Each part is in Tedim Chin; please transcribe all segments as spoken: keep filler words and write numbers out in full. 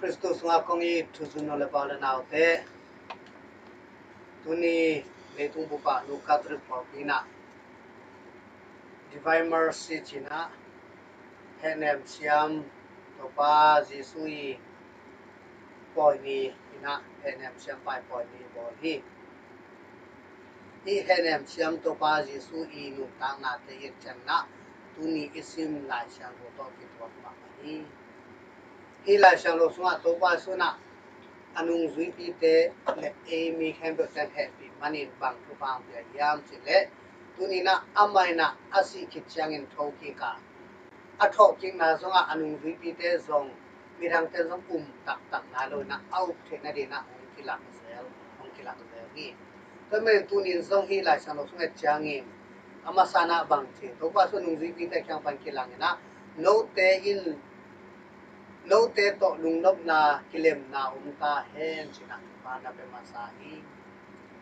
Khristu sungah kong it thuzui nu le pa le naute, tuni leitung bup ah Luka Gospel pi in ah Divine Mercy ci in ah hehnem siam Topa Jesu i pawi ni in ah hehnem siam pa i pawi ni bawl hi. Hih hehnem siam Topa Jesu i nuntaknate i et ciangin ah tuni i sim Lai Siangtho tawh kituak mahmah hi. Hih Lai Siangtho sungah Topa Jesu in ah a nungzuipite le ei mi khempeuhte hehpih manin bang thupha hong pia hiam cih leh, tuni in ah amah in ah a sih khit ciangin thokik a, a thawhkikna zongah a nungzuipite zong, midangte zong um taktak nai lo in ah a up theih nading in ah hong kilak zel, hong kilak zel hi. Tua ahih manin tuni in zong hih Lai Siangtho sung et ciangin a masa in ah bang ci, Topa Jesu nungzuipite kiang pan kilang in ah, note in, note tawh lungnopna kilemna om ta hen ci in ah thupha na pia masa hi.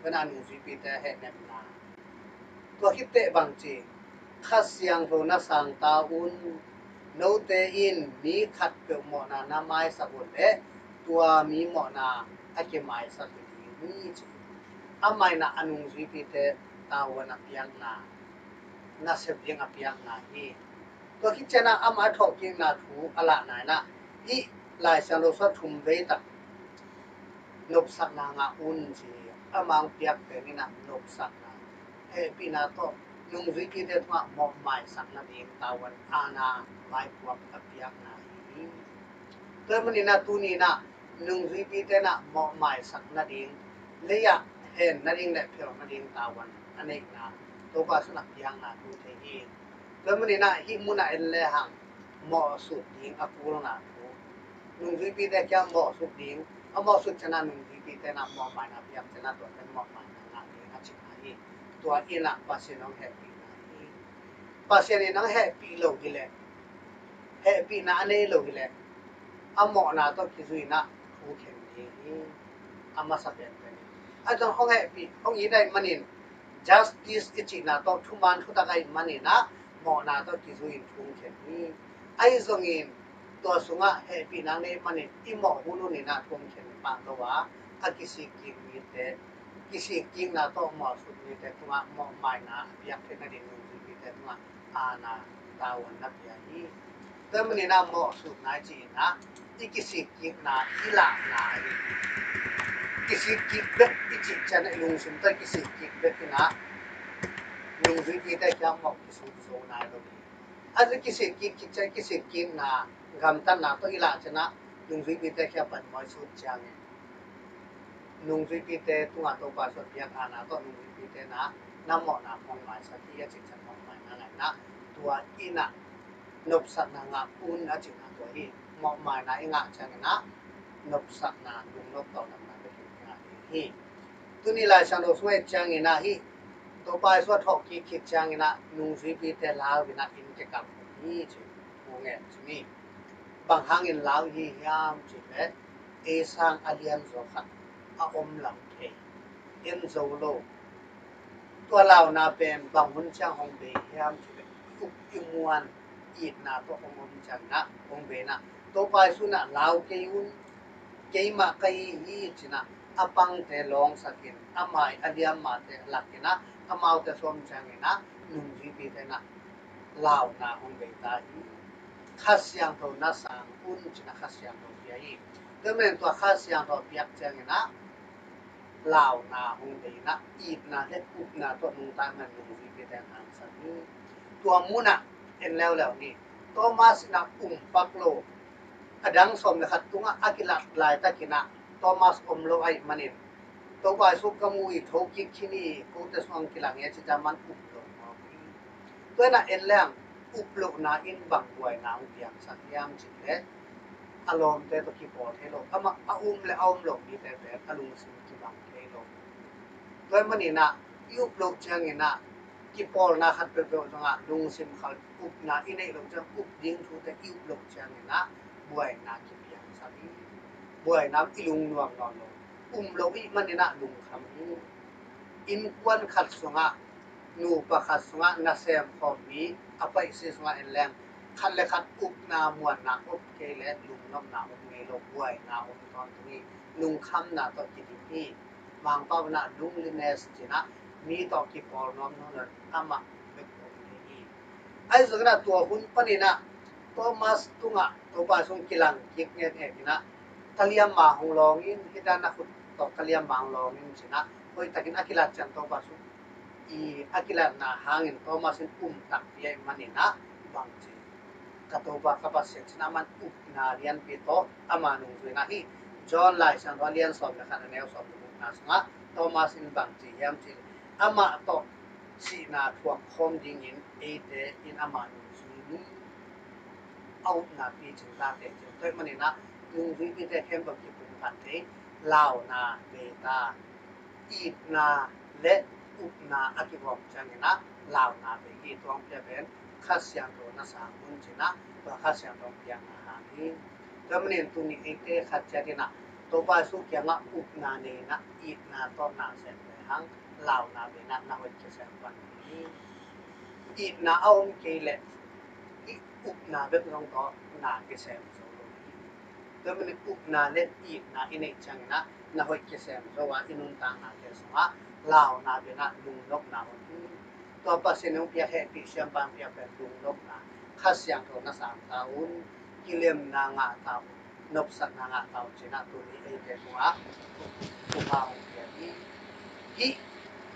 Tua in ah nungzuipite hehnemna, tua khit teh bang ci, Kha Siangtho na sang ta un, note in mi khatpeuh mawhna na maisak uh leh tua mi mawhna a kimaisak hi ding hi ci. Amah in ah a nungzuipite tavuan a piakna, nasep ding a piakna hi. Tua khit ciangin ah amah a thawhkikna thu a lahna in ah hih Lai Siangtho sung ah thum vei tak nopsakna ngah un ci. Amah hong piak pen in ah nopsakna, hehpihna tawh nungzuipite tungah mawhmaisak nading tavuan aana vaipuak a piakna hi. Tua ahih manin ah tuni in ah nungzuipite in ah mawhmaisak nading, lei ah hen nading le phelh nading tavuan a neihna Topa Jesu in ah piakna thu thei hi. Tua ahih manin ah hih mun ah en le hang mawhsut ding a kulna thu, nungzuipite kiang mawhsut ding, a mawhsut ciangin ah nungzuipite in ah mawhmaina piak ciangin ah tuate mawhmaina ngah ding a cihna hi. Tua in ah Pasian hong hehpihna hi. Pasian in hong hehpih lo hi leh, hehpihna a nei lo hi leh, a mawhna tawh kizui in ah thu khen ding hi. A masa penpen hi. A zong hong hehpih, hong it ahih manin, justice i cihna tawh thuman thutak ahih manin ah mawhna tawh kizui in thu khen hi. Ahi zongin tua sungah hehpihna nei manin i mawh hunhun in ah thu khen pah lo a, a kisikkik mite, kisikkikna tawh mawhsut mite tungah mawhmaina a piak theih nading nungzuipite tungah aana tavuan na pia hi. Tua ahih manin ah mawhsutna i cih in ah i kisikkikna i lahna hi. Kisikkik bek i cih ciangin ah, i lungsim tawh i kisikkik bek in ah nungzuipite kiang mawh kisut zo nai lo hi. A zong kisikkik khit ciang kisikkikna gamtatna tawh i lah ciangin ah nungzuipite kiang pan mawh i sut ciangin nungzuipite tungah Topa Jesu a piak aana tawh nungzuipite in ah na mawhna hong maisak hi a cih ciang mawhmaina ngah in ah, tua in ah nopsakna ngah un a cihna tua hi. Mawhmaina i ngah ciangin ah nopsakna, lungnop tawldamna bek in i ngah ding hi. Tuni Lai Siangtho sung et ciangin ah hih Topa Jesu a thawhkik khit ciangin ah nungzuipite lau in ah inn kikamh hi ci, thu ngen ci ni. Bang hangin lau i hi hiam cih leh, ei sang a lianzaw khat a om lam thei, en zo lo. Tua launa pen bang hun ciang hong bei hiam cih leh, i up i muan itna tawh hong om ciangin ah hong bei in ah, Topa Jesu in ah lau kei un, keimah ka hi hi ci in ah a pangte lawngsak in, a mai a liammate lak in ah, amaute sawm ciangin ah nungzuipite in ah launa hong bei ta hi. Kha Siangtho na sang un ci in ah Kha Siangtho pia hi. Tua ahih manin tua Kha Siangtho piak ciangin ah launa hong bei in ah, itna le upna tawh nungta in ah nungzuipite in ah hangsan hi. Tua mun ah en leuleu ni. Thomas in ah um pak lo, a dang sawm le khat tungah a kilat laitakin ah Thomas om lo ahih manin, Topa Jesu ka mu hi, thokik khin hi, kote sungah kilang hi a cih ciang amah um lo mawk hi. Tua in ah en leng, up lohna in bang buaina hong piangsak hiam cih leh, a lawmte tawh kipawl thei lo, amah a um le a um lo mite pen a lungsim kibang thei lo. Tua ahih manin ah i up loh ciangin ah kipawlna khat peuhpeuh zongah lungsim khal, upna i neih loh ciang, up ding thute i up loh ciangin ah buaina kipiangsak hi. Buaina i lungnuam nawn lo. Um lo ahih manin ah lungkham hi. Innkuan khat sungah, nupa khat sungah nasem khawm mi a paihsi sungah en leng, Khat le khat upna muanna om kei leh lungnopna om ngei lo, buaina om tawntung hi. Lungkhamna tawh kidim hi. Mangpau in ah loneliness ci-in ah mi tawh kipawl nuam nawn lo, amah bek om ngei hi. Ahi zongin ah tua hun panin ah Thomas tungah Topa Jesu kilang kik ngekngek in ah, ka liamma hong lawng in, hih dan a khut tawh ka liamma hong lawng in ci-in ah, hoihtakin a kilat ciang Topa Jesu i a kilatna hangin Thomas in um takpi ahih manin ah, bangci, ka Topa ka Pasian ci-in ah, aman upna lianpi tawh ama nungzui in ah. Hih John Lai Siangtho a lian sawm le khat, a neu sawm le gukna sungah Thomas in bangci hiam cih leh, amah tawh sihna thuak khawm dingin eite in ama nungzui ni. A upna picing tate cin. Tua ahih manin ah nungzuipite khempeuh kipumkhat thei, launa bei ta. Itna le upna a kigawm ciangin ah launa bei hi. Tua hong piak pen Kha Siangtho na sang un ci-in ah, tua Kha Siangtho piakna hang hi. Tua ahih manin tuni eite khat ciat in ah Topa Jesu kiangah upna nei in ah, itna tawh na sem lehang, launa bei in ah na hoih kisem pan hi. Itna a om kei leh hih upna bek zong tawh na kisem zo lo hi. Tua ahih manin upna le itna i neih ciangin ah na hoih kisem zo a, i nuntaknate sungah launa bei in ah lungnopna om hi. Tua Pasian in hong piak, hehpih siampa in hong piak pen lungnopna, Kha Siangtho na sang ta un, kilemna ngah ta un, nopsakna ngah ta un ci-in ah tuni eite tungah thupha hong pia hi. Hih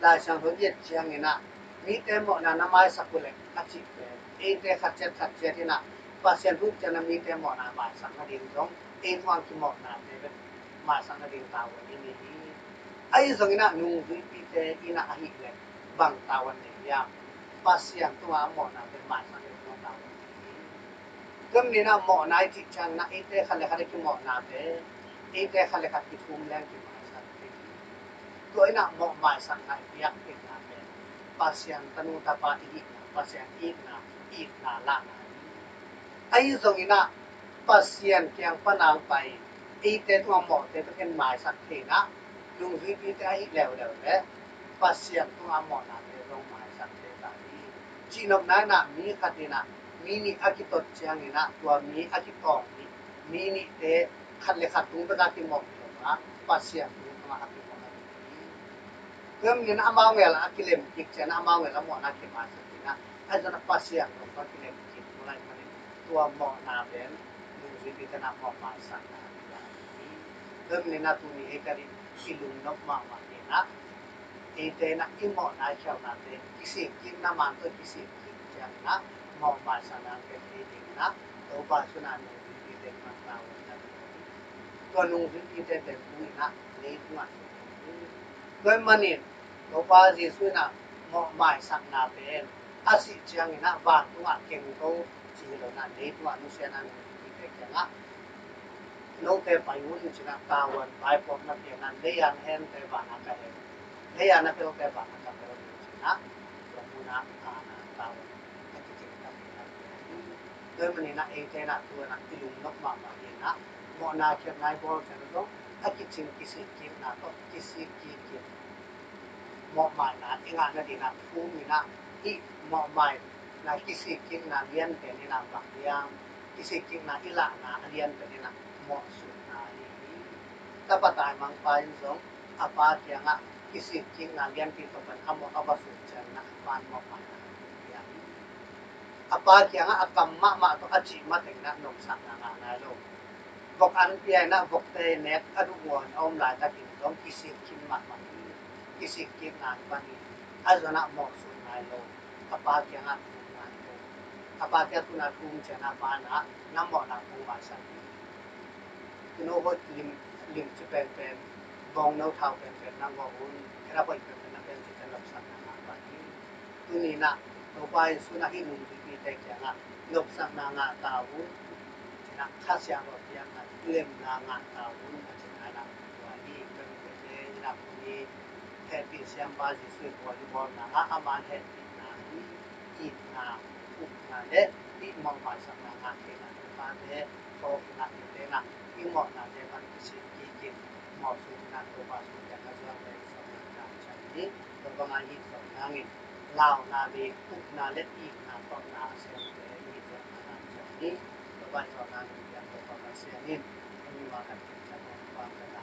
Lai Siangtho i et ciangin ah, mite mawhna na maisak uh leh a cih pen, eite khat ciat khat ciat in ah Pasian thu ciangin ah mite mawhna maisak nading zong, ei tungah kimawhnate bek maisak nading tavuan i nei hi. Ahi zongin ah nungzuipite in ah ahih leh bang tavuan nei hiam? Pasian tungah a mawhna pen maisak nading tavuan nei hi. Tua ahih manin ah mawhna i cih ciangin ah eite khat le khat i kimawhnate, eite khat le khat kithum leng kimaisak thei hi. Tua in ah mawh maisakna i biakpiakna pen Pasian tanu tapa i hihna, Pasian itna, itna lahna hi. Ahi zongin ah Pasian kiang pan a hong pai, eite tungah mawhte bek in maisak thei in ah, nungzuipite ahih leuleu leh Pasian tungah mawhnate zong maisak thei ta hi. Cihnopna in ah mi khat in ah mi nih a kitot ciangin ah tua mi a kitawng nih, mi nihte khat le khat tung bek a kimawh hi lo a, Pasian tung tungah a kimawh a hi hi. Tua ahih manin amau gel a kilem kik ciangin ah amau gel a mawhna kimaisak kik in ah, ahi zongin ah Pasian tungah kilem kik, tua ahih manin tua mawhna pen nungzuipite in ah mawh maisakna hi. Tua ahih manin ah tuni eite in i lungnop mahmah in ah, eite in ah i mawhna i khialhnate kisik kik, na man tawh kisik kik ciangin ah mawh maisakna pen ei ding in ah Topa Jesu in ah nungzuipite kiang pan tavuan na hi. Tua nungzuipite pen tu in ah leitungah tung hi. Tua ahih manin Topa Jesu in ah mawh maisakna pen a sih ciangin ah vantungah kengto ci hi lo in ah, leitungah nusia in ah nungzuipite kiangah, note pai un ci in ah tavuan vaipuakna pia in ah, lei-a na hente van ah ka hen, lei-a na pelte van ah ka pel un ci in ah, tua mun ah tavuan a kicing takpi in ah pia hi. Tua ahih manin ah eite in ah tu in ah i lungnop mahmah in ah, mawhna khialhna i bawl ciang zong a kicing kisik kikna tawh kisik kik in, mawhmaina i ngah nading in ah thum in ah, hih mawhmaina kisik kikna lianpen in ah bang hiam? Kisik kikna i lahna a lianpen in ah mawhsutna ahi hi. Tapa taimangpa in zong a pa kiangah kisik kikna lianpi tawh pan a mawh a va sut ciangin ah a pa in mawhmaina a hi hi. A pa kiangah a kam mahmah tawh a cih mateng in ah nopsakna ngah nai lo. Vok an pia in ah vokte nek a duh ngawn a om laitakin zong kisik kik mahmah hi. Kisik kikna pan hi. Ahi zongin ah mawhsut nai lo. A pa kiangah thum nai lo. A pa kiangah tu in ah thum ciangin ah a pa in ah na mawhna kong maisak hi. Tuuno hoih lim, limci penpen, bawngno thau penpen na gawh un, khedap hoih penpen na pia un ci-in nopsakna ngah pan hi. Tuni in ah Topa Jesu in ah hih nungzuipite kiangah nopsakna ngah ta un, ci in ah Kha Siangtho piakna, kilemna ngah ta un, a cihna in ah tua hi. Tua ahih manin eite in ah tuni hehpih siampa Jesu i bawl i bawlna ah ama hehpihna hi. Itna, upna le hih mawh maisakna ngah theihna, tate, pawlkhatnate in ah i mawhnate pan kisik kik in, mawhsut in ah Topa Jesu kiangah zuan le i sawm nang ciang hi. Tua bangah i hih zawh nangin launa bei, upna le itna tawh na a semte i hih zawh nang ni. Tua ban zawhna lungdam Topa Pasian in hong i ma khat khat hong pha kan